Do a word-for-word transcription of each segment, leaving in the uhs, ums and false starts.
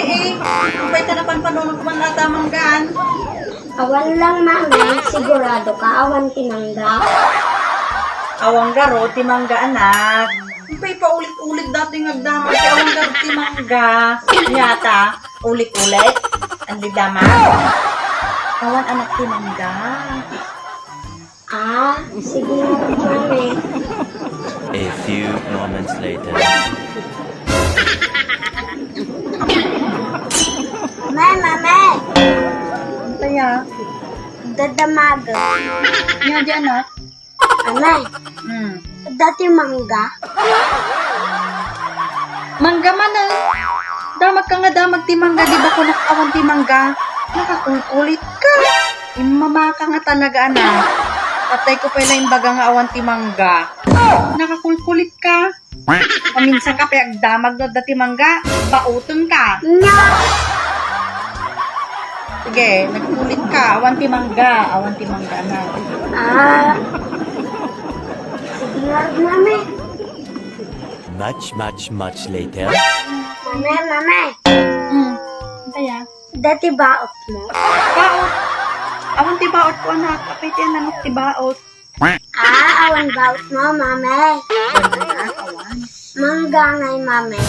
Eh, apay ta napanpanunot man ata manggaan? Awan lang, mami. Sigurado ka, awan ti mangga? Awan garo ti mangga, anak. Apay paulit-ulit datoy nga agdamag ti awan garo ti mangga. Ania ta, ulit-ulit? Andi damag? Awan, anak, ti mangga. Ah, sige nga, mami. A few moments later. Mami, mami. Ano kaya? Dadamag. Ania di, anak? Mami. Hmm. Dati mangga? Mangga man, eh. Damag ka nga damag ti mangga, di ba kunak awan ti mangga? Nakakulkulit ka. Immamaka nga talaga, anak. Patay ko pay la imbaga nga awan ti mangga. Nakakulkulit ka. Paminsan ka pay agdamag no adda ti mangga, baoten ka. Nya! Sige, nagkulit ka. Awan ti mangga. Awan ti mangga na. Ah. Sige nga, mami. Much, much, much later. Mami, mami. Hmm. Ano kaya? Dati baot mo? Baot? Awan ti baot ko, anak. Apay ti nanok ti baot? Ah, awan baot mo, mami. Awan, anak, awan. Mangga ngay, mami.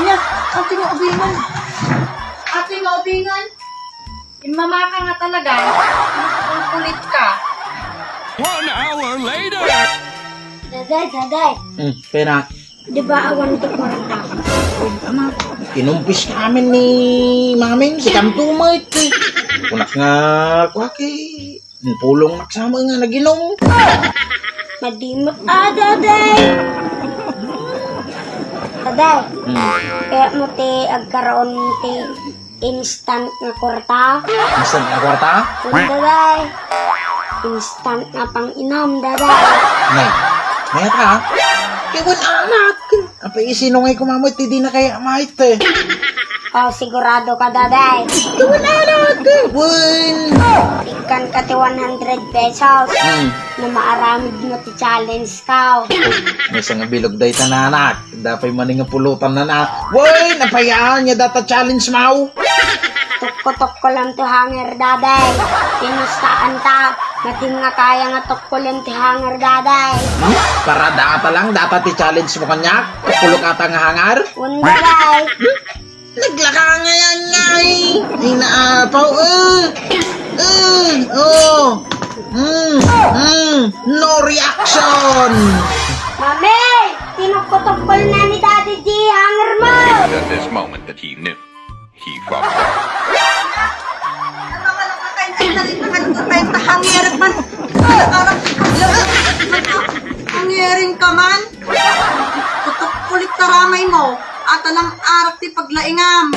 Nya, ati nga ubingan. Ati nga ubingan. Immamaka nga talaga. Ang kulit ka. One hour later. Daday, daday. Hmm, kaya na. Di ba awan ti kwarta? Anak, kinumpis ka amin ni Maming, si Kamtumay. Kunak nga, kuwaki. Pulong naksama nga naginom. Madimot, ah, daday. Daday, hmm. Kaya mo ti agkaroon ti instant nga kwarta? Instant nga kwarta? Wen, daday. Instant nga pang-inom, daday. Nay, mayat ka? Kaya wen, anak. Apay, isino ngay kumamit ti di na kaya mait, eh? Oh, sigurado ka, daday. Wen, anak, eh. Wen. Tikkan ka ti one hundred pesos. Hmm. No maaramid mo ti challenge ka. Maysa nga bilog dayta, anak. Dapay man nga pulutan na na. Wen, apay, ania data challenge mo? Tukko-tukko lang ti hanger, daday. Pinustaan ta. Matim nga kaya nga tukko lang ti hanger, daday. Hmm? Para data lang, data ti challenge mo kaniak? Tukko lang ata nga hanger? Wen, daday. Naglaka nga yan, ngay. Ay, naapaw, eh. Eh, oh. Mm, mm, no reaction. Mami, tinukko-tukko na ni Daddy G hanger mo. At this moment that he knew, he fucked up. Ang iyering ka man. Tutok kulit taramay mo. Ata lang arak ti paglaingam.